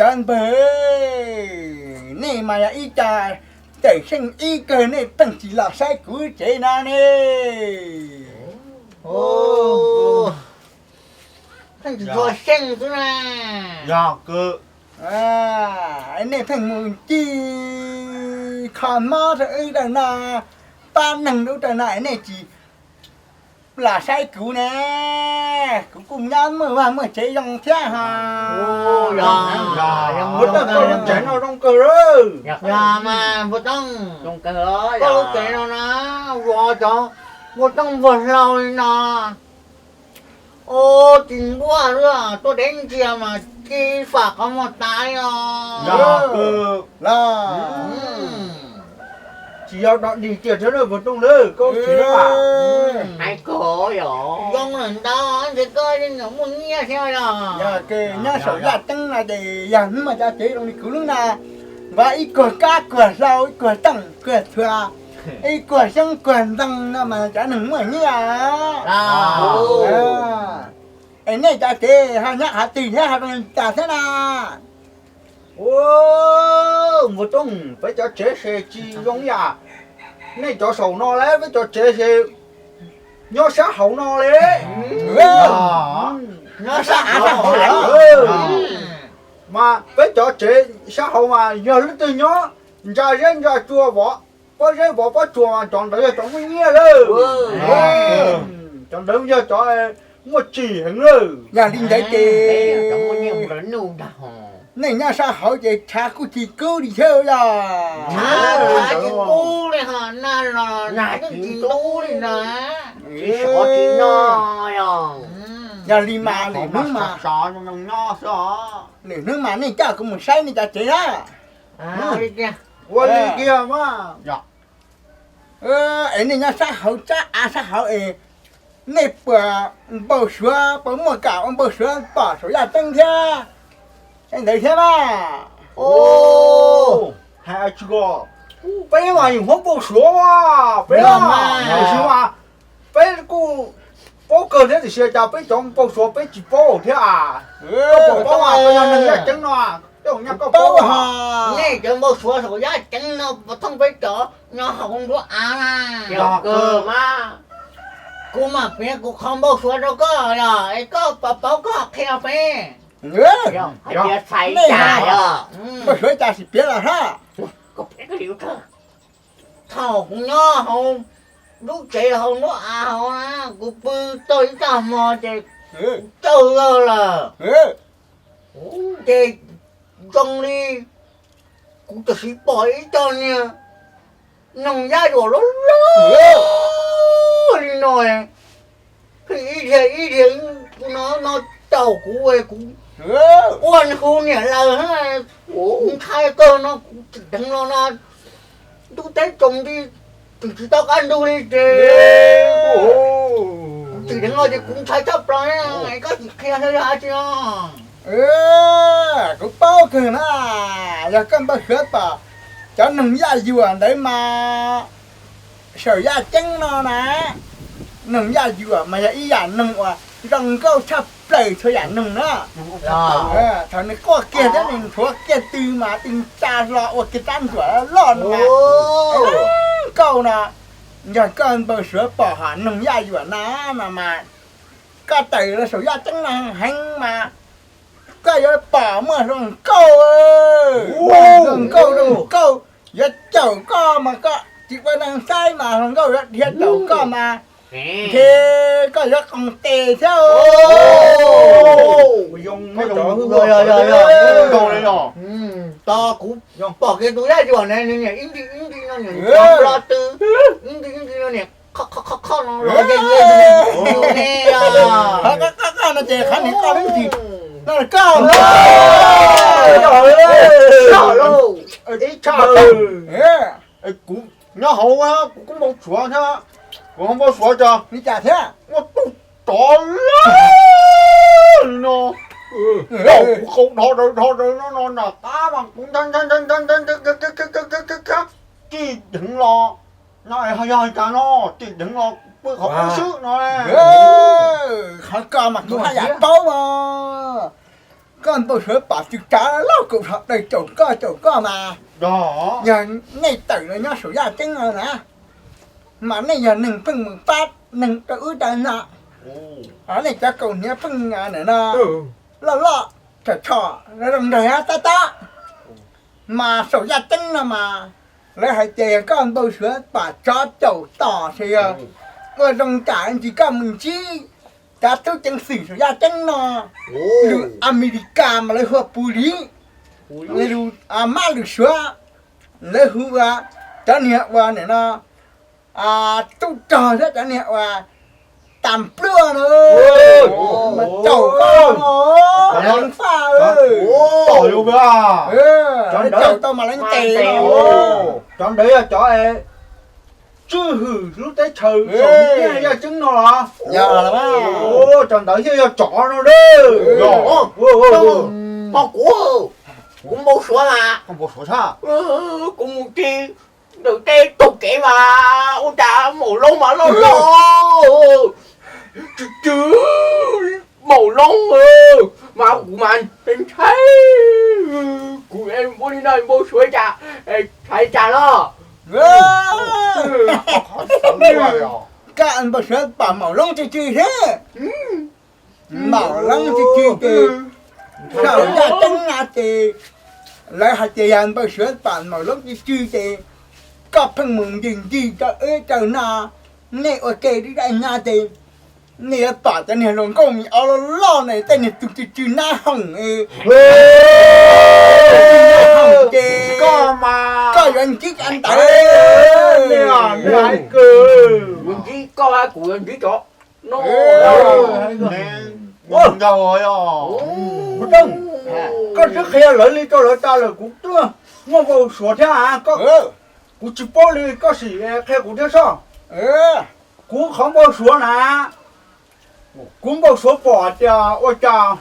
Cov npawg, nej mas yog ib co txawm xyeej ib kawg nej pheej tsis los saib kuv tsev no ne. Pheej tsis tshua xyeej xwb na. Nej pheej mus ci kho mob rau wb rau no, pab neeg rau wb rau no es nej tsis los saib kuv ne. Kuv kuj nyob muaj vaj muaj tsev zoo thiab ho. Npua Tooj, koj lub tsev no zoo kawg. Yog mas Npua Tooj, koj lub tsev no na, ua cov Npua Tooj npua hlau li no. Ua tsis npuaj xwb, tuaj deb ntsia mas ci fam qhov muag tas li os. Tsis yog dog dig kiag thiab Npua Tooj lauj, koj tsis zoo lawm ntag, ntshe koj yeej muaj nyiaj thiab os. Yog nyob saum yaj ceeb no ces yog hnub mas cov tsev zoo li kuv lub na, npaj ib kuag kab kuag hlau, ib kuag tooj kuag txhua, ib kuag xyoob kuag ntoo no mas cov neeg muaj nyiaj. Es nej cov tsev ho nyob qhov twg thiab ho zoo li cas thiab na? Ua, Npua Tooj, peb cov tsev ces tsis zoo li nej cov saum no li, peb cov tsev ces nyob sab hauv no li. Nyob sab av sab hauv. Mas peb cov tsev sab hauv mas yog leej twg nyob ntsa zeb ntsa tsua vov pob zeb vov pob tsuas mas cov ntawd yog cov muaj nyiaj lawm. Cov ntawd yog cov muaj tsim heev lawm. Yog li ntawd ces nej nyob sab hauv ces tshav kuj tsis kub li thiab yog. Tshav tsis kub li ho, nag los nag tsis ntub li na. Yog li mas lwm hnub mas, lwm hnub mas nej coj kuv mus saib nej cov tsev na. Ua li tiag. Es nej nyob sab hauv tsab av sab hauv es nej puas npau suav, puas muaj kam ua npau suav pom saum yaj ceeb thiab ntawd thiab na? Hais tsis ko, peb mas yeej muab npau suav, peb mas, tiam sis mas peb kuj paub kawg thiab tiam sis cas peb cov npau suav peb tsis paub thiab. Koj puas paub mas koj yog neeg yaj ceeb no, tej zaum nyaj koj paub. Nej cov npau suav saum yaj ceeb no puas thooj peb cov nyob hauv nruab av na? Yog kawg mas. Kuv mam piav kuv qhov npau suav rau koj los es koj puas paub koj qhia peb. Npau suav cas sim piav los hab. Thaum kuv nyob hauv lub tsev hauv nruab av hauv na, kuv pw txog ib tag hmo ces kuv tsaug zog lawm. Ces zoo li kuv tam sim pom ib co niag noog yaj yuam loj loj li no, ib dhia ib dhia no no caum kuv, kuv quaj hu niam laws, kuv ntshai kawg no, kuv tsim dheev los no ntuj teb tsaus nti, tsis tau qab ntug li ces kuv tsim dheev los ces kuv ntshai tshaj plaws, koj tsis qhia yog dab tsi no. Kuv paub kawg na, yog koj npau suav pom cov noog yaj yuam ntawd mas saum yaj ceeb no na, noog yaj yuam mas yog ib yam noog uas zoo nkauj tshaj plaws txhua yam noog na. Thaum nws quaj kiag thiab nws nthuav kiag tw mas tw ntsa hlo ua kiag rab ntsuam loj no mas nkauj no. Yog koj npau suav pom hom noog yaj yuam na no mas koj tawm los saum yaj ceeb no heev mas koj yuav pom muaj hluas nkauj, muaj hluas nkauj zoo nkauj yuav caum koj mas koj tsis ua neeg saib mas hluas nkauj yuav dhia caum koj mas ntshe koj yuav qoos tes thiab. Tos kuv pom kiag tus yaj yuam ne, nws niam ib nti ib nti no niam nco tw, ib nti ib nti no niam kho kho kho no los yeej yeej yus ne. Qhov koj koj no ces qhov niam koj lub ntsis no koj. Ib tshaj, kuv nyob hauv kuv kuj npau suav thiab, kuv ho npau suav cas li cas thiab muaj tub rov lawm no, nrog kuv qau dhov dhawv dhov dhawv no no nram qab mas kuv ntshai ntshai ntshai ntshai ntshai ntshai, tsim dheev los no yog cas no, tsim dheev los pw qhov qub xwb no. Qhov ko mas kuv haj yam paub os. Koj npau suav pom tsis tsav loj kaum zog daws caum koj caum koj mas, yog nej tawm los nyob saum yaj ceeb no na, mas nej yog neeg pheej mus pab neeg rau ub rau no, nej cov kaus hniav pheej no loj loj, tshom tshom, zoo nraug tab tab. Mas saum yaj ceeb no mas lawv hais tias yog koj npau suav pom tsov caum tom ces yog ua zoo tsam ntsis koj mus ntsib cov tub ceev xwm saum yaj ceeb no, lwm Amelikas mas lawv hu ua pus liv, lwm mab lwm suav lawv hu ua, cov niag ua nim no tub rog thiab cov niag ua tas pluaj no, mas caum koj no, leej faj, caum tau mas leej tes no. Cov ntawd yog cov tswj hwm lub teb chaws saum yaj ceeb no los? Cov ntawd thiaj yog tsov no. Pog kuv, kuv npau suav mas, kuv mus ti ntawm tej taug kev mas ua cas maum loob mas loj loj, tsw tsw maum loob, mas kuv mas ntshai, kuv ua li no npau suav cas, ntshai cas los? Koj npau suav pom maum loob tsw tsw thiab. Maum loob tsw tsw ces saum yaj ceeb no ces lawv hais tias yog npau suav pom maum loob tsw tsw ces koj pheej mus ncig ncig rau ub rau no, nej ua ke ib daim no ces nej yuav pom cov niag hluas nkauj me ob loj loj na, tej niag tus tsw tsw nab hoom, nab hoom ces koj yuav ntsib cov ntawd. Ntsib koj kuv yuav ntsib cov no. Koj twb qhia lawv li rau lawv tas lawm, kuv twb muaj npau suav thiab. Kuv tsis paub li, koj sim qhia kuv thiab soj. Kuv qhov npau suav na, kuv npau suav pom hais tias ua cas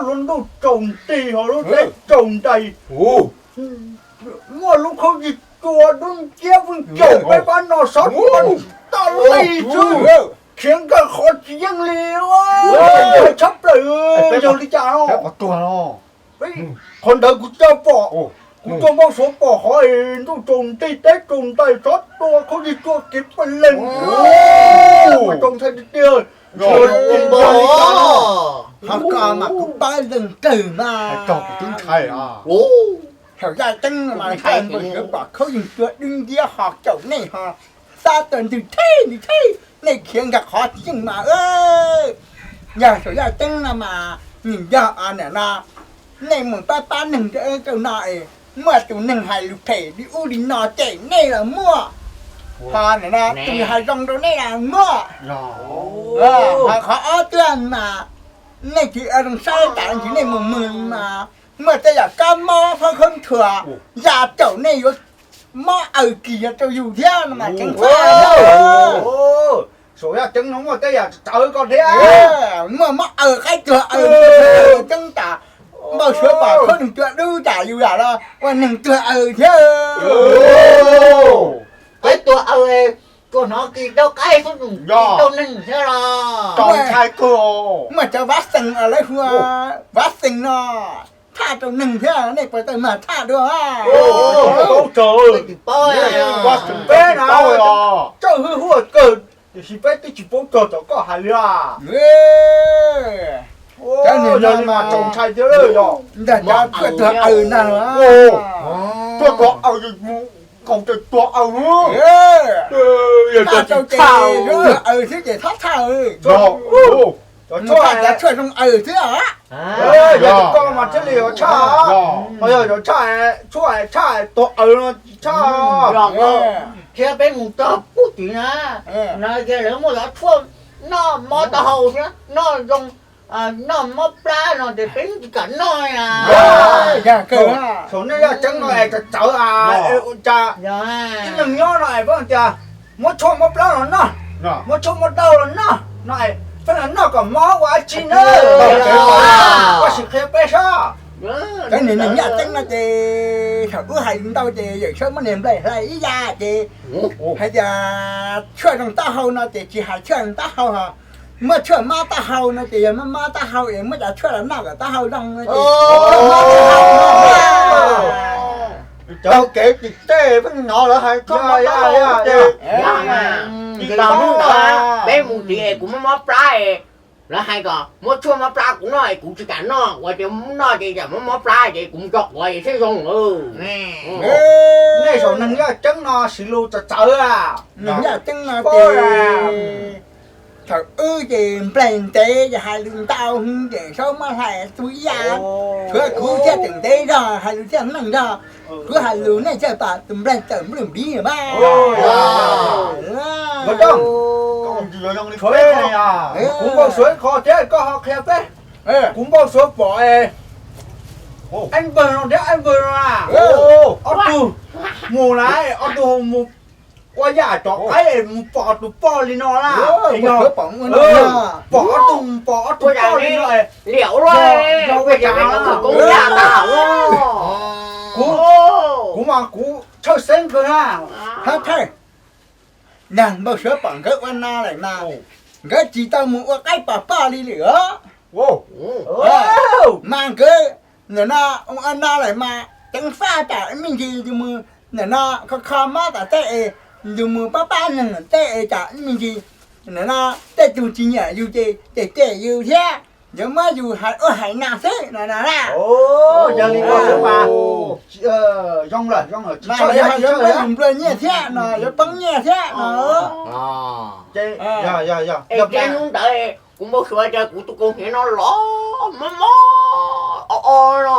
lub ntuj tsaus nti ho lub teb tsaus nti, muaj lub khaub zig tua dub nciab pheej caum peb pab no sov tsis tau li xwb, khiav nkawg qhov tsis yeej li, tshaj plaws, yog li cas no? Qhov ntawd kuv coj pom, kuv coj npau suav pom qhov ntuj tsaus nti teb tsaus nti sov tua khaub zig tua kev pes lees, mas tsaus ntshai tiag tiag. Ho koj mas kuv pab leej kawg mas, tsaus kuv twb ntshai. Thaum yaj ceeb no mas npau suav pom khaub zig tua dub nciab ho caum nej ho sov tua ntws thib ntws thib, nej khiav nkag qhov tsis yeej mas. Yog saum yaj ceeb no mas nws yog nim no nej mus pab pab neeg rau no es muaj tus neeg hais lus phem li ub li no ces nej los muaj, ho nim no tus hais zoo rau nej los muaj. Ho qhov ob tuaj mas nej tsis ua zoo saib tas ntsis nej mus mus mas muaj tej yam kab mob phob khaub thuas ya caum nej yuav mob aws kis rau yus thiab no mas ceev faj. Saum yaj ceeb no muaj tej yam txawv koj thiab, muaj mob aws qaib tuag aws ceeb tas, npau suav pom khaub nws tua dub tas yus yam los ua neeg tuag aws thiab. Qaib tuag aws, tuag hnov kis rau qaib xwb, rau neeg thiab los? Muaj cov vav xees lawv hu ua vav xees no thaj rau neeg thiab, nej puas tau mag thaj dua? Peb na, txawj hwj huaj kawg, tiam sis peb twb tsis paub txog cov koj hais li. Cov niag no mas txaus ntshai thiab, yog ntag cov tuag aws ntag. Tuag aws, nkaus ces tuag aws, thaj rau ces tuag aws xwb ces txhob thaj. Cov tshuaj, cov tshuaj zoo aws xwb. Yog koj mas thiaj li yuav tshaj, ho yog cov tshaj, tshuaj tshaj tuag aws no tsis tshaj. Thiab peb mus txog pub tim na, no ces lawv muaj cov tshuaj noj mob taub hau thiab noj zoo, noj mob plab no ces peb tsis kam noj na. Saum nej yaj ceeb no es txawv txawv, ua cas ib leeg nyob no es peb tias muab tshuaj mob plab los noj, muab tshuaj mob taub hau los noj no, peb los noj kom mob ua dab tsi na? Koj sim qhia peb sab. Cov niag neeg yaj ceeb no ces thaum ub hais ntau ces Yawm Saub muab niag nplaig hlais ib yam ces hais tias tshuaj zoo taub hau no ces tsis hais tshuaj zoo taub hau ho, Muaj tshuaj mob taub hau no ces yog mob mob taub hau es muab cov tshuaj los noj kom taub hau zoo no ces tshuaj mob taub hau no. Cov kev tsis tej pheej hnov lawv hais tshuaj mob taub hau ces, hnub ntawd peb mus txiv es kuv mob mob plab es lawv hais kom muab tshuaj mob plab kuv noj es kuv tsis kam noj, ua tias noj ces yam mob mob plab ces kuv mus tso quav es thiaj zoo. Nej zaum neeg yaj ceeb no siv lus txawv txawv. Neeg yaj ceeb no ces thaum wb ces nplaig ntev ces hais lus ntau hwv ces saub muab hlais tu ib yam. Tshuav kuv thiaj tseem ntev zog hais lus thiaj meej zog. Kuv hais lus nej thiaj pom tus nplaig tawm nplwj npiv mas. Kuv npau suav qhov thiab koj ho qhia peb. Kuv npau suav pom eeb npawg no thiab eeb npawg no na, ob tug mus lawm, ob tug mus ua yam tom qaib mus pom tus poj li no na. Pom ob tug, pom ob tug poj li no, liam ua cas? Kuv mas kuv tshawj xeeb kawg na. Hab thawj, npau suav pom nkawd ua no lawm mas nkawd tsis tau mus ua qaib pom poj li lawm os. Mas nkawd nim no ua no lawm mas ceev faj tsam ib me ntsis yus mus nim no kho kho mob tom tej es yus mus pab pab neeg tej es tsam ib me ntsis nim no tej tug tsis nyiam yus ces cem cem yus thiab yuav muab yus hais ub hais no xwb no na. Yog li ko xwb mas zoo lawm, zoo lawm, tsis tshawj thiab, tsis tshawj thiab, nplua nyiaj thiab no, yuav poob nyiaj thiab no. Ces hnub ntawd kuv npau suav tias kuv tus kaus hniav no los mob mob o o no,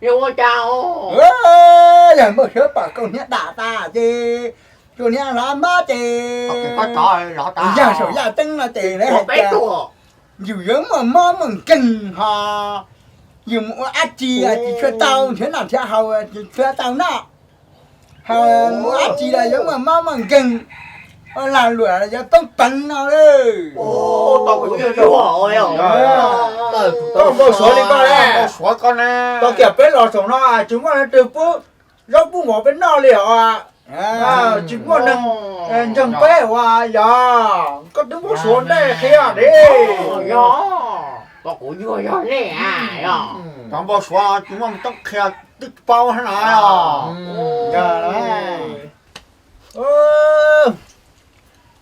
yog ua cas? Yog npau suav pom kaus hniav dam tas ces kaus hniav los mob ces yog saum yaj ceeb no ces lawv hais tias yus yuav muaj mob muaj nkeeg ho yus mus ua dab tsi tsis tshua tau nrhiav noj nrhiav haus, tsis tshua tau noj, ho mus ua dab tsi los yuav muaj mob muaj nkeeg, ua lag luam yuav poob peev no lawm. Koj npau suav li koj, tau kiag peb los saum no tsis muaj leej twg pub zaub pub mov peb noj li os. Tsis muaj neeg ntseeg peb uas yog koj twb npau suav ntej qhia li. Yog, kuv yuag yog nej. Cov npau suav tsis muaj coob qhia twb paub na.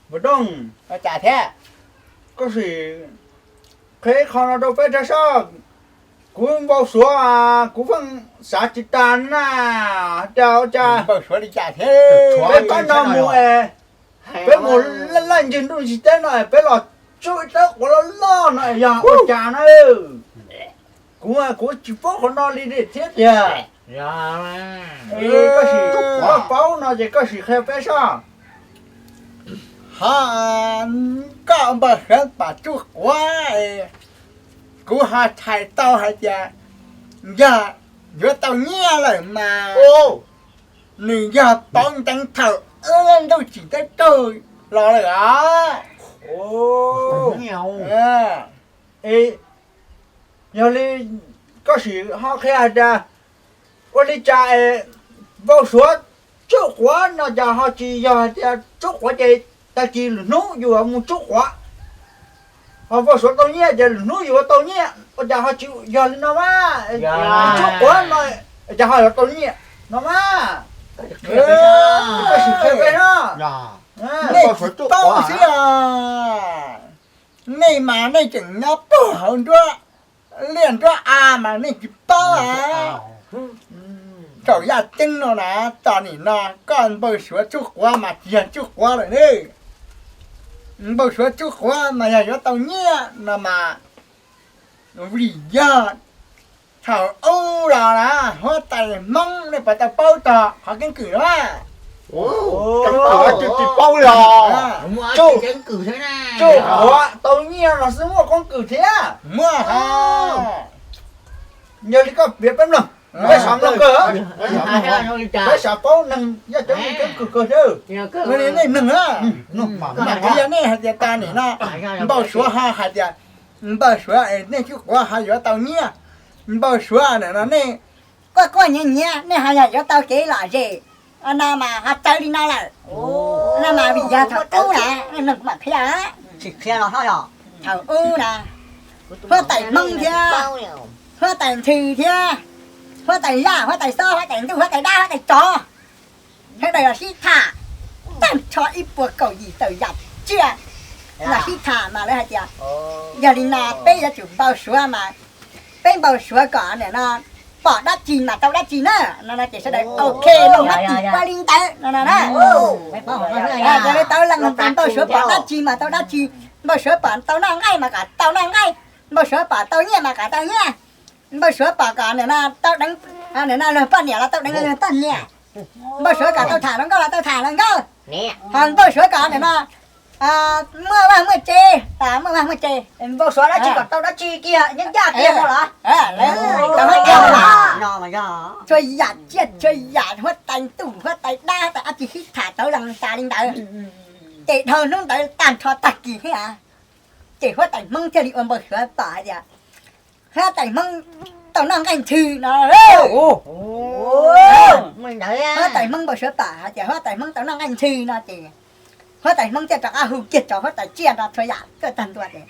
Npawg Doog, koj sim qhia qhov no rau peb rau soj. Kuv npau suav, kuv pheej xav tsis tag na. Cas ua cas peb qab no mus es peb mus laj laj ncig ntuj ncig teb no es peb los tsuj ib tawb quav loj loj no yog ua cas na? Kuv, kuv tsis paub qhov no li thiab tiag. Koj sim, koj paub no ces koj sim qhia peb soj. Ho koj npawg Suav pom tsuj quav, kuv ho txhais tau hais tias yog yuav tau nyiaj lawm mas nws yog pauv nteev thaum ntuj tsim teb raug los lawm os. Yog li koj sim ho qhia hais tias ua li cas es npau suav tsuj quav no cas ho tsis yog hais tias tsuj quav ces tag kis lwm hnub yus mus tsuj quav, ho npau suav tau nyiaj ces lwm hnub yus tau nyiaj, ua cas ho tsis yog li no mas? Tsuj quav no cas ho yuav tau nyiaj no mas? Koj sim qhia peb no. Nej tsis paub xwb os. Nej mas nej tseem nyob puag hauv nruab liaj nruab av mas nej tsis paub a. Thaum yaj ceeb no na, txog nim no koj npawg Suav tsuj quav mas tsis yog tsuj quav lawm ne. Npawg Suav tsuj quav mas yog yuav tau nyiaj no mas, vim yog thaum ub los na huab tais Hmoob nej puas tau paub txog qhov keeb kwm no? Tsis paub li os. Tsuj quav tau nyiaj los xwb muaj keeb kwm thiab. Muaj. Yog li koj piav peb mloog, peb xav mloog kawg, peb xav paub neeg yaj ceeb keeb kwm kawg thiab. Nej mloog na, qhia nej hais tias tas nim no npawg Suav ho hais tias, npawg Suav es nej tsuj quav ho yuav tau nyiaj. Npawg Suav nim no nej quaj quaj nyiav nyiav nej ho yog yuav tau kev lom zem no mas ho txawv li no lawm. No mas vim yog thaum ub na, nej mloog kuv mam qhia. Tsis qhia los ho yog. Thaum ub na, huab tais Hmoob thiab huab tais Ntxhw thiab huab tais Yaj, huab tais Xob, huab tais Ntuj, huab tais Dab, huab tais Tsov, sawv daws los sib tham tag nrho ib puas kaum yim tawm yam tsiaj. Los sib tham mas lawv hais tias, yog li no peb yuav tsum npau suav mas, peb npau suav kom nim no pom dab tsi mas tau dab tsi na. No no ces sawv daws ok, los ua tim ua li ntawd no no na. Ces lawv tau lees npau suav pom dab tsi mas tau dab tsi, npau suav pom tau noj nqaij mas kom tau noj nqaij, npau suav pom tau nyiaj mas kom tau nyiaj, npau suav pom kom nim no tau deev, nim no luag poj niam los tau deev luag poj niam, npau suav kom tau tham hluas nkauj los tau tham hluas nkauj, ho npau suav kom nim no muaj vaj muaj tsev los muaj vaj muaj tsev, npau suav dab tsi kom tau dab tsi kiag nyob ncaj kiag no los. Txhua yam tsiaj txhua yam huab tais Ntuj huab tais Dab huab tais dab tsi sib tham tau lees tas li ntawd. Ces dhau hnub ntawd tag nrho tag kis thiab, ces huab tais Hmoob thiaj li ua npau suav pom hais tias huab tais Hmoob tau noj nqaij ntxhw no. Huab tais Hmoob npau suav pom hais tias huab tais Hmoob tau noj nqaij ntxhw no ces huab tais Hmoob thiaj rov qab hu kiag cov huab tais tsiaj nrog txhua yam tuaj tag ntua ces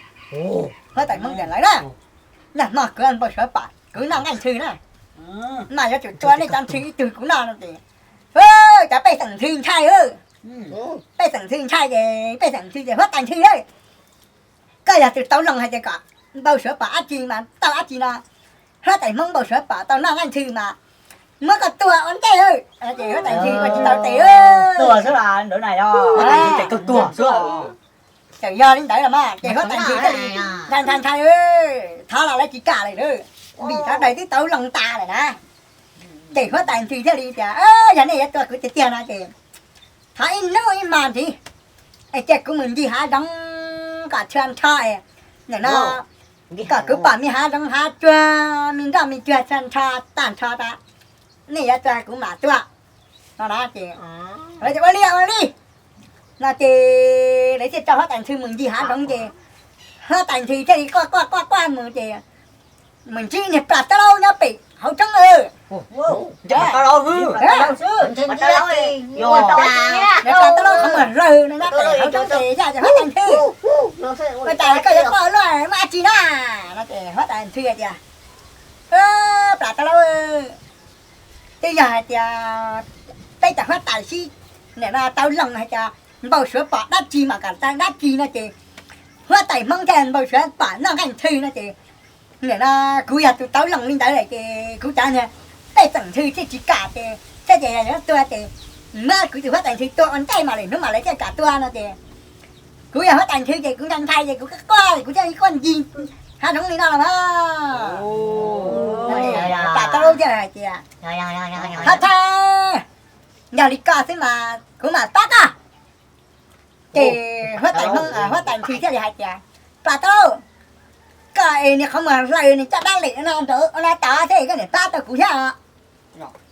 huab tais Hmoob tias lawv na, nag hmo kuv npau suav pom kuv noj nqaij ntxhw na, mas yuav tsum tua nej cov ntxhw ib tug kuv noj no ces cov pej xeem ntxhw ntshai, pej xeem ntxhw ntshai ces pej xeem ntxhw ces huab tais ntxhw, koj yog tus tau lees hais tias kom npau suav pom dab tsi mas tau dab tsi no, huab tais Hmoob npau suav pom tau noj nqaij ntxhw mas muab koj tua ua ntej. Ces huab tais ntxhw ua tsis tau tes, tua xwb, ntawd na yog huab tais ntxhw ces kawg tuag xwb. Txawm yog li ntawd los mas ces huab tais ntxhw thiaj li ntshai ntshai ntshai, thov los lawv tsis kam lawm, vim sawv daws twb tau lees tas lawm na. Ces huab tais ntxhw thiaj li tias yog nej yuav tua kuv tiag tiag no ces thov ib hnub ib hmo ntxiv es cia kuv mus ncig hav zoov kom txhua nrho, nim no kom kuv pom me hav zoov hav tsuag me nroj me tsuag txhua nrho tag nrho tas, nej yuav tua kuv mam tua no na. Ces lawv tias ua li ua li no ces lawv thiaj tso huab tais ntxhw mus ncig hav zoov ces huab tais ntxhw thiaj li quaj quaj quaj quaj mus ces mus ntsib niag plas taub laub nyob pem hauv roob. Plas taub laub qhov muag hlawv no nyob pem hauv roob ces yaj ces huab tais ntxhw, ua cas koj yuav quaj luaj muaj dab tsi na? No ces huab tais ntxhw hais tias plas taub laub, twb yog hais tias peb cov huab tais sib, nim no tau lees hais tias npau suav pom dab tsi mas kom tau dab tsi no ces huab tais Hmoob thiaj npau suav pom noj nqaij ntxhw no ces nim no kuv yog tus tau lees li ntawd lawm ces kuv cov niag pej xeem ntxhw thiaj tsis kam ces thiaj ces yog yuav tua ces muab kuv tus huab tais ntxhw tua ua ntej mas lwm hnub mam lawv thiaj kam tua no ces kuv yog huab tais ntxhw ces kuv ntshai ntshai ces kuv quaj quaj kuv thiaj li quaj ncig hav zoov li no los mas. Plas taub laub thiaj hais tias, Hov thab, yog li ko xwb mas kuv mam pab koj. Ces huab tais Hmoob, huab tais ntxhw thiaj li hais tias, Plas taub laub, koj es niag qhov muag hlawv niag caj dab lem no ntawd ua no tod thiab koj niam pab tau kuv thiab os.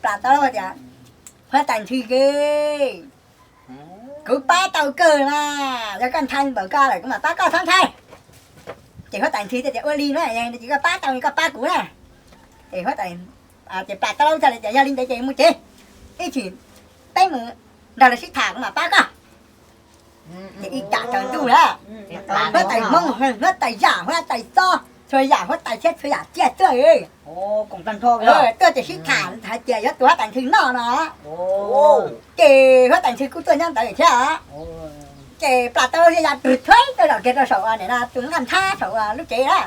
Plas taub laub tias, Huab tais ntxhw es, kuv pab tau kawg mas, yog koj ntshai npaum ko lawm kuv mam pab koj txhob ntshai. Ces huab tais ntxhw thiaj tias, Ua li na, yog li ntawd ces koj pab tau koj pab kuv na. Ces huab tais, ces plas taub laub thiaj li tias, Yog li ntawd ces mus tsev, ib chim peb mus nrog lawv sib tham kuv mam pab koj. Ces ib tsam tsaus ntuj na, huab tais Hmoob, huab tais Yaj, huab tais Xob, txhua yam huab tais thiab txhua yam tsiaj tuaj tuaj ces sib tham hais tias yuav tua huab tais ntxhw noj no. Ces huab tais ntxhw kuj tuaj nyob ntawd thiab. Ces plas taub laub thiaj ya rwg thuaib tuaj zaum kiag rau saum nim no tus nqaj nthab saum lub tsev na.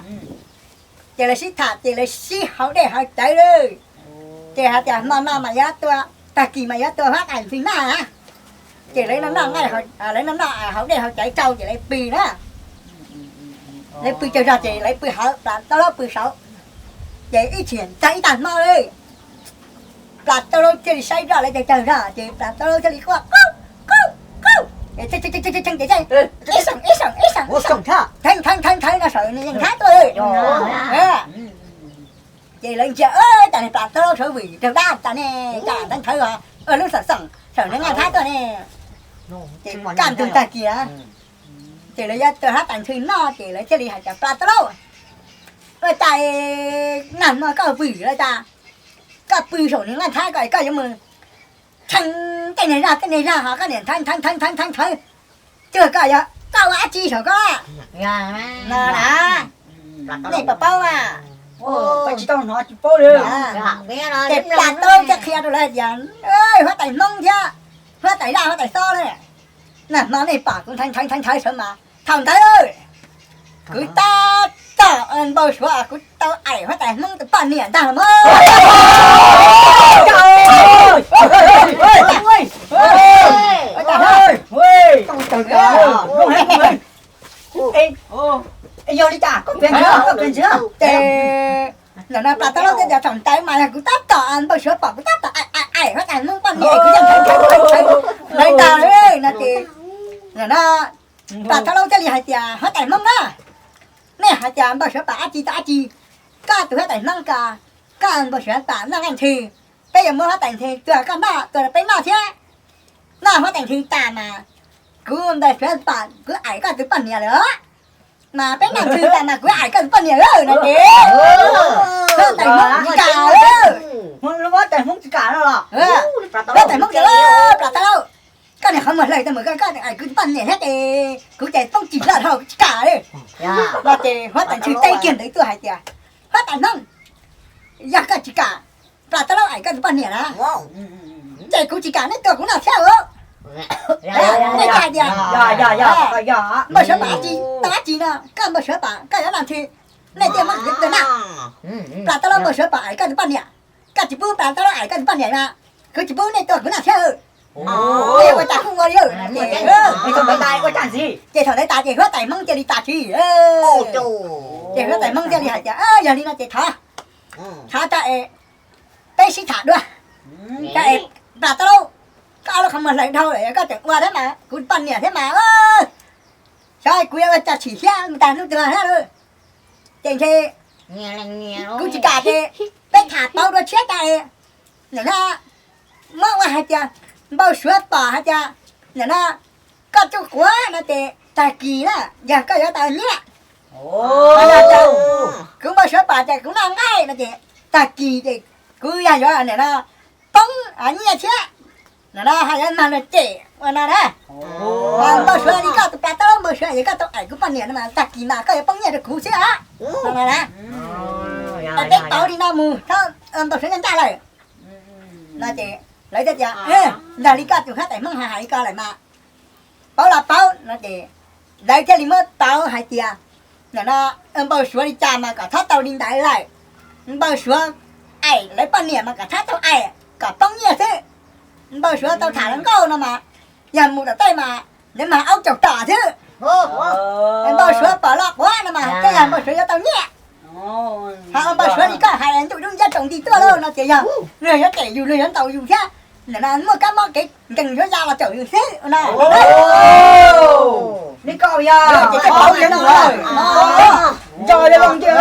Ces lawv sib tham ces lawv sib haus dej haus cawv lawm. Ces hais tias hmo no mas yuav tua, tag kis mas yuav tua huab tais ntxhw noj. Ces lawv noj noj, lawv noj noj haus dej haus cawv tsau ces lawv pw na. Lawv pw tsaug zog ces lawv pw hauv, plas taub laub pw saud. Ces ib chim tag ib tag hmo lawm, plas taub laub thiaj li saib zoj lawv tsaug zog ces plas taub laub thiaj li quaj qub qub qub. Ces ib xeem ib xeem ib xeem, nthawv nthawv nthawv no saum nws yeej nthab tuaj. Ces lawv ntsia, Cas niag plas taub laub saud vwm raug dab cas ne, cas nthawv nthawv os, lub xeem xeem saum nws nqaj nthab tuaj ne. Ces kaj ntug tag kis, ces lawv yuav tua huab tais ntxhw noj ces lawv thiaj li hais tias, Plas taub laub, ua cas nag hmo koj vwm los cas koj pw saum nws nqaj nthab ko es koj yuav mus tshee tej niag zaj tej niag zaj ho koj niam nthawv nthawv nthawv nthawv nthawv, cuag koj yuav Koj ua dab tsi saum koj no na? Nej puas paub mas? Koj tsis tau hnov tsis paub li. Ces Plas Taub Laub thiaj qhia rau lawv hais tias, huab tais Hmoob thiab huab tais Laj huab tais Xob na, nag hmo nej pom kuv nthaiv nthaiv nthaiv nthaiv sawv mas thaum ntawd kuv tab tom npau suav kuv tau aim huab tais Hmoob tus poj niam ntag los mas. Yog li cas koj piav ntxiv, koj piav ntxiv. Ces nim no Plas Taub Laub thiaj tias thaum ntawd mas yog kuv tab tom npau suav pom kuv tab tom aim aim aim huab tais Hmoob poj niam kuv yeej ntshai ntshai ntshai ntshai ntag no ces nim no Plas Taub Laub thiaj li hais tias huab tais Hmoob na, nej hais tias npau suav pom dab tsi tau dab tsi, koj tus huab tais Hmoob ko, koj npau suav pom noj nqaij ntxhw, peb yuav muab huab tais ntxhw tua koj noj tua rau peb noj thiab. Noj huab tais ntxhw tas mas kuv npau suav pom kuv aim koj tus poj niam lawm, mas peb noj ntxhw tas mas kuv aim koj tus poj niam lawm no ces huab tais Hmoob tsis kam. Huab tais Hmoob tsis kam no los? Huab tais Hmoob tias, Plas Taub Laub, koj niag qhov muag hlaws tau mus koj aim kuv tus poj niam thiab ces kuv ces poob tsis loj dhau kuv tsis kam li no ces huab tais ntxhw teb kiag ntawd tuaj hais tias, huab tais Hmoob, yog koj tsis kam Plas Taub Laub aim koj tus poj niam na, ces kuv tsis kam nej tua kuv noj thiab. Nej hais tias npau suav pom dab tsi tau dab tsi no, koj npau suav pom koj yuav noj ntxhw, nej thiaj muab kuv tua noj. Plas Taub Laub npau suav pom aim koj tus poj niam, koj tsis pub Plas Taub Laub aim koj tus poj niam na, kuv tsis pub nej tua kuv noj thiab. Ua cas kuj ua li ces thaum ntawd tas ces huab tais Hmoob cia li tas tsis. Ces huab tais Hmoob thiaj li hais tias, yog li no ces thov, thov tso es peb sib tham dua, tso es Plas Taub Laub, koj ob lub qhov muag hlaws dhau lawm koj tseem ua thiab mas kuv poj niam thiab mas, xyov kuv yuav ua cas tshwm siab mus tag hnub twg thiab lauj. Ces ntshe kuv tsis kam ces peb tham pauv dua tshiab tso es nim no muab ua hais tias npau suav pom hais tias nim no koj tsuj quav no ces tag kis na yog koj yuav tau nyiaj. Kuv npau suav pom ces kuv noj nqaij no ces tag kis ces kuv yog yuav nim no poob nyiaj thiab. Nim no hais yuav mag luag cem ua no na. Npau suav li koj tus Plas Taub Laub npau suav es koj tau aim kuv poj niam no mas tag kis mas koj yuav poob nyiaj rau kuv xwb os. No na, es peb pauv li no mus txhob npau suav ncaj ncaj lawm. No ces lawv thiaj tias, yog li koj tus huab tais Hmoob hais hais li ko lawm mas pauv los pauv no ces lawv thiaj li muab pauv hais tias nim no npau suav li cas mas kom txhob tau li ntawd lawm. Npau suav aim lawv poj niam mas kom txhob tau aim, kom poob nyiaj xwb. Npau suav tau tham hluas nkauj no mas yog mus tom tej mas lawv mag aub caum tom xwb. Npau suav pom loj quav no mas tej yog npau suav yuav tau nyiaj. Ho npau suav li koj hais ntuj dub nciab tsaus nti tuaj lauj no ces yog luag yuav cem yus luag yuav ntaus yus thiab. Nim no muaj kab mob kev nkees yuav ya los caum yus xwb no. Li koj yog ces pauv li no, nco li loo ntsia,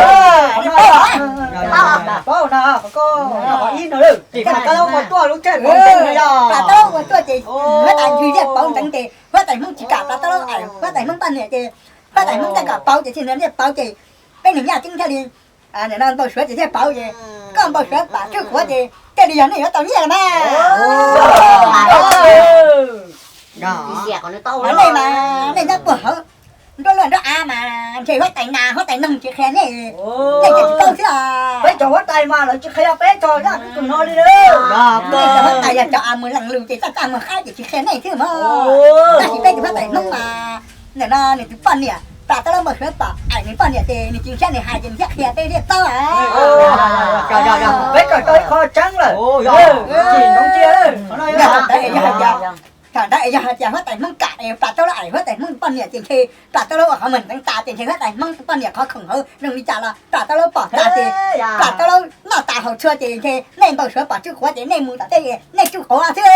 pauv no, koj ib no lawm ces Plas Taub Laub ua tuaj lub caij pauv ntxeev no yog Plas Taub Laub ua tuaj ces huab tais ntxhw thiaj pauv ntxeev ces huab tais Hmoob tsis kam Plas Taub Laub aim huab tais Hmoob poj niam ces huab tais Hmoob thiaj kom pauv ces thiaj li pauv ces peb neeg yaj ceeb thiaj li npau suav ces thiaj pauv ces koj npau suav pom tsuj quav ces thiaj li yog nej yuav tau nyiaj los mas. Nej mas nej nyob puag hauv nruab luaj nruab av mas ntshe huab tais nas huab tais noog tsis qhia nej, nej ces tsis paub xwb os. Peb cov huab tais mas lawv tsis qhia peb txog zaj tus no li. Nej cov huab tais yog cov av muag leej lus ces txaj txaj muag qab ces tsis qhia nej xwb mog. Tab sis peb cov huab tais Hmoob mas nim no nws tus poj niam Plas Taub Laub npau suav pom aim nws poj niam ces nws tsis ntshiab nws hais ces nws thiaj qhia peb thiaj paub. Peb kawm tau ib qho tseeb lawm. Thaum ntawd es yog hais tias, thaum ntawd es yog hais tias huab tais Hmoob kam es Plas Taub Laub aim huab tais Hmoob tus poj niam ces ntshe Plas Taub Laub ua qhov muag nteev tas ces ntshe huab tais Hmoob tus poj niam qhov khoom hauv zoo li cas los Plas Taub Laub pom tas ces Plas Taub Laub noj tas haus tshua ces ntshe nej npau suav pom tsuj quav ces nej mus tom tej nej tsuj quav xwb.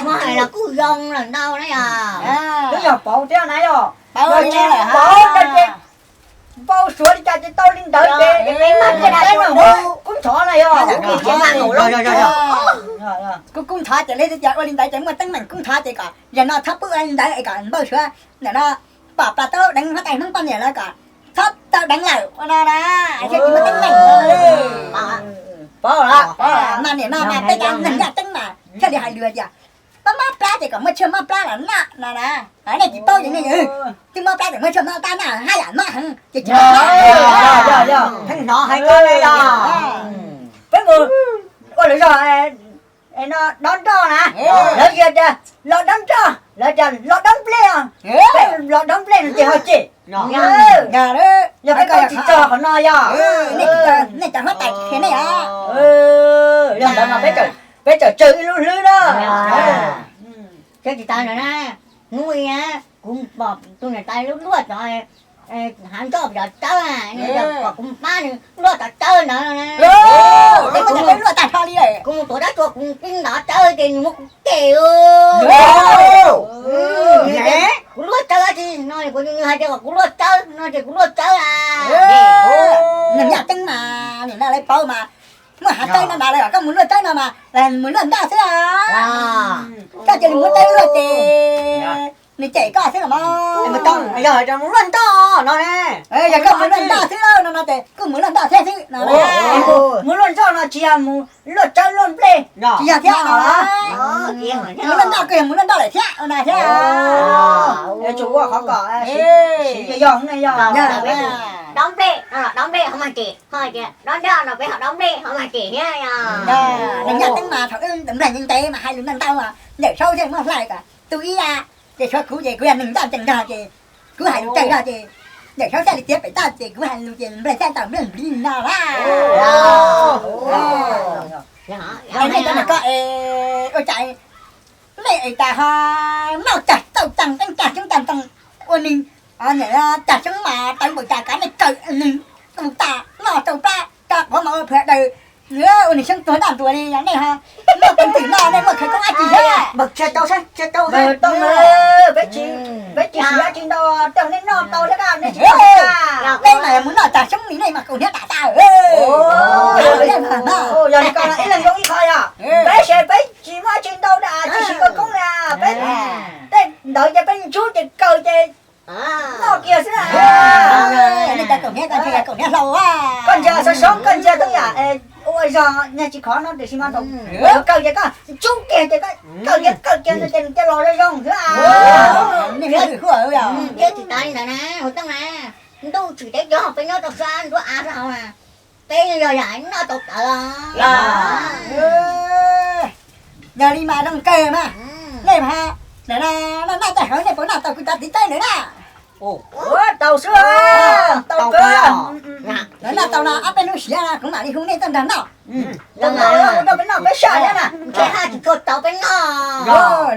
Muab hais los kuj zoo lawm ntau na yog. Twb yog pauv thiab na yog. Yog tsis pauv ces npau suav li cas ces tau li ntawd ces kub ntxhov na yog. Kub kub ntxhov ces lawv tias ua li ntawd ces muaj teeb meem kub ntxhov ces kom yog no txhob pub ua li ntawd es kom npau suav nim no pom Plas Taub Laub deev huab tais Hmoob poj niam lawm kom txhob tau deev lawm ua no na, thiaj tsis muaj teeb meem. Mas nim no mas peb cov neeg yaj ceeb mas thiaj li hais lus tias Pab mob plab ces kom muaj tshuaj mob plab los noj no na. Nej tsis paub ces nej twb mob plab ces muaj tshuaj mob plab noj haj yam mob heev ces tsis tau noj. Yog, yog, yog, pheej hnov hais koj ne yog. Peb mus ua lawv zog no dob nroj na, lawv tias los dob nroj, lawv tias los dob nplej os. Peb los dob nplej no ces ho cem. Yog peb koj tsis txog qhov no yog. Nej cov huab tais qhia nej os. Yog ntawd mas peb txawm tsawg ib lub hlwb na. Thiab tsis tas ntawd na, hnub ib kuv pom tus niam tais luaj luaj cov hav nroj cov tsawb, kom kuv mus pab nws luaj cov tsawb ntawd no. Kuv mus tuav dab tsuas kuv pib ntov tsawb ces nws muab kuv cem. Kuv luaj tsawb dab tsi no, nws hais tias kom kuv luaj tsawb no ces kuv luaj tsawb a. Nws yaj teeb mas nim no lawv paub mas muaj hav tsawb no mas lawv kom koj mus luaj tsawb no mas mus luaj nroj xwb. Koj cia li muab tsawb luaj ces nws cem koj xwb los mas. Yog mus luaj nroj no ne, yog koj mus luaj nroj xwb no no ces kuj mus luaj nroj thiab xwb no. Mus luaj nroj no tsis yog mus luaj tsawb luaj nplej, tsis yog thiab no. Mus luaj nroj kuj yog mus luaj nroj lawm thiab no thiab. Tsuas ua qhov kom siv yog yog. Dob nplej no los dob nplej ho mag cem, ho tias dob nroj no peb ho dob nplej ho mag cem thiab. Nws yaj teeb mas thaum wb nplej ntev ntev mas hais lus ntau ntau mas Ntxawm Saub thiaj muab hlais kom tu ib a, ces tshuav kuv ces kuv yog neeg ncaj ncees zog ces kuv hais lus tsawg zog ces Ntxawm Saub thiaj li tiav pem toj ces kuv hais lus ces nplej thiaj tawm nplej npliv no na. Nej cov no koj es ua cas nej es cas ho noj cag tauj cag teeb cag xyoob cag ntoo ua nws cag xyoob mas tawv npaum cas kav nej kawm nws tu tas noj tau plab tso quav mas ua phua daws ua nws xyoob tuag ntaj ntuas li. Yog nej ho noj teeb twm no nej muaj khawv koob dab tsi thiab? Npawg tsis tau, peb tsis siv dab tsi ntau rau nej noj tau thiab, nej tsis tau. Peb mas yog mus noj cag xyoob li nej mas kaum hniav dam tas. Yog li ko ib leeg zoo ib qho yog peb ces peb tsis muaj dab tsi ntau na, tsis siv khawv koob na, peb tej ntawd ces peb ntsub ces kaw ces noj kiag xwb. Nej cov kaum hniav, kaum hniav hlau. Koj ntsia xov xoob koj ntsia tub yam ua zog nyag tsis khov no tiam sis mas thaum kaw ces koj ntsub kiag ces koj kaw kiag kaw kiag no ces nws cia los zoo zoo xwb. Nej hu hu yog thiab tsis tas li ntawd na, hu tooj na, ntuj tsim teb cov peb nyob rau sab nruab av sab hauv na, peb yog yam noj tau tawv. Yog li mas zoo kawg mas, nej mas noj noj tag hauv nej puas noj tau kuv cov tiv taub ntawd na? Tau xwb, tau kawg. Noj tau no ob peb hnub siav no kuv mam li hu nej tuaj nrog noj. Ua rau peb noj peb saj thiab na. Ntshe haj tsis tshua tau peb noj.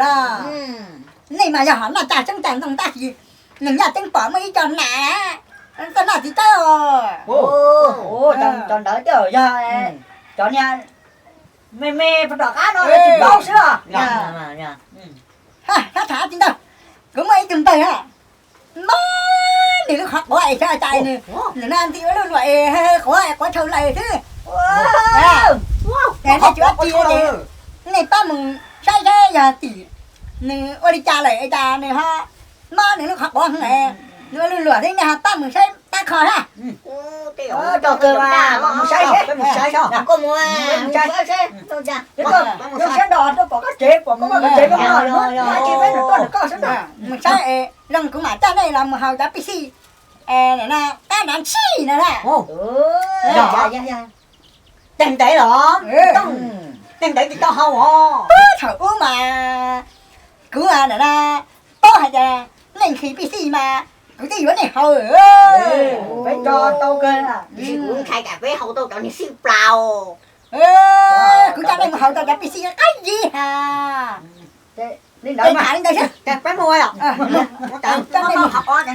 Nej mas yog ho noj cag xyoob cag ntoo tab sis nws yaj teeb pom muaj ib co nas tuaj noj tiv taub. Cov ntawd yog cov niag me me tom qab no tsis paub xwb os. Thab tham tsis ntau, kuv muaj ib tug npawg na, mob nws lub qhov quav es xyov cas nws, nws no nti ua luj luam es quav quav dhau lawm xwb. Nej tsis ua tsi ces nej pab mus saib saib yog tim nws ua li cas lawm es cas nws ho mob nws lub qhov quav heev, nws ua luj luam xwb, nej ho pab mus saib pab kho thiab. Mus saib, mus saib, zoo siab nrog tuaj pom koj tsev, pom koj pom koj tsev zoo no, mus saib es zoo kuv mam coj nej los mus haus cov pij xij, pab nav ntshij no na. Teg ntev los, teg ntev tsis tau haus os. Thaum ub mas kuv paub hais tias nej nqhis pij xij mas kuv twb yuav nej haus. Peb tso tau kawg, tiam sis kuv ntshai tsam peb haus tau cov niag xij plaus. Kuv coj nej mus haus tau cov pij xij qab zib ha. Li ntawd, peb mus os. Mus ntawd, mus ntawd.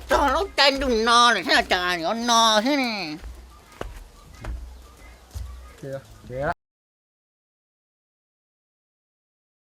Txog lub caij ntuj no lawm thiab, cas yuav no thiab ne.